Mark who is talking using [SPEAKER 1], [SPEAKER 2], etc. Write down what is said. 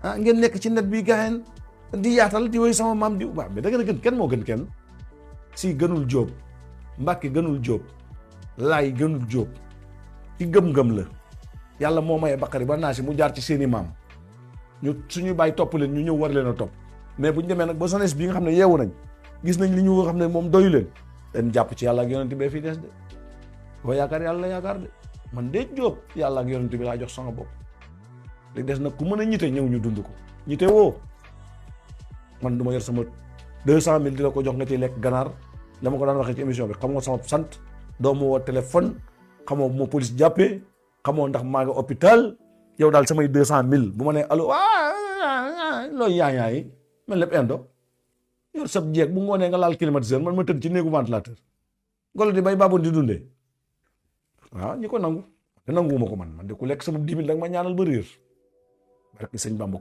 [SPEAKER 1] ngeen nekk ci net bi gaayeen di yaatal di woy sama maam di waaw mais da ngeen a gën kenn moo gën kenn si gënul Jóob Mbàkke gënul Jóob Laay gënul Jóob ci gëm-gëm la yàlla moo maye Bakari ba naa si mu jaar ci seeni maam ñu suñuy bàyyi topp leen ñu ñëw war leen a topp mais bu ñu demee nag ba jeunesse bi nga xam ne yeewu nañ gis nañ li ñu xam ne moom doyu leen dañ jàpp ci yàlla ak yonent bee fii des de boo yaakaar yàlla la yaakaar de man de Jóob yàlla ak yonent bi laa jox sama bopp li des nag ku mën a ñite ñëw ñu dund ko ñite woo man du ma yor sama 200 000 di la ko jox nga ciy lekk ganaar la ma ko daan waxee ci émission bi xamoo sama sant doo ma woo téléphone xamoo bu ma police jàppee xamoo ndax maa nga hôpital yow daal samay 200 000 bu ma nee allo looy yaay mel lépp indo yor sab jeeg bu ngoonee nga laal climatiseur man ma tëdd ci néegu ventilateur golo di bay baaboon di dundee waaw ñi ko nangu te nanguwuma ko man de ku lekk sama 10 000 da nga ma ñaanal ba réer barki sëñ Bamba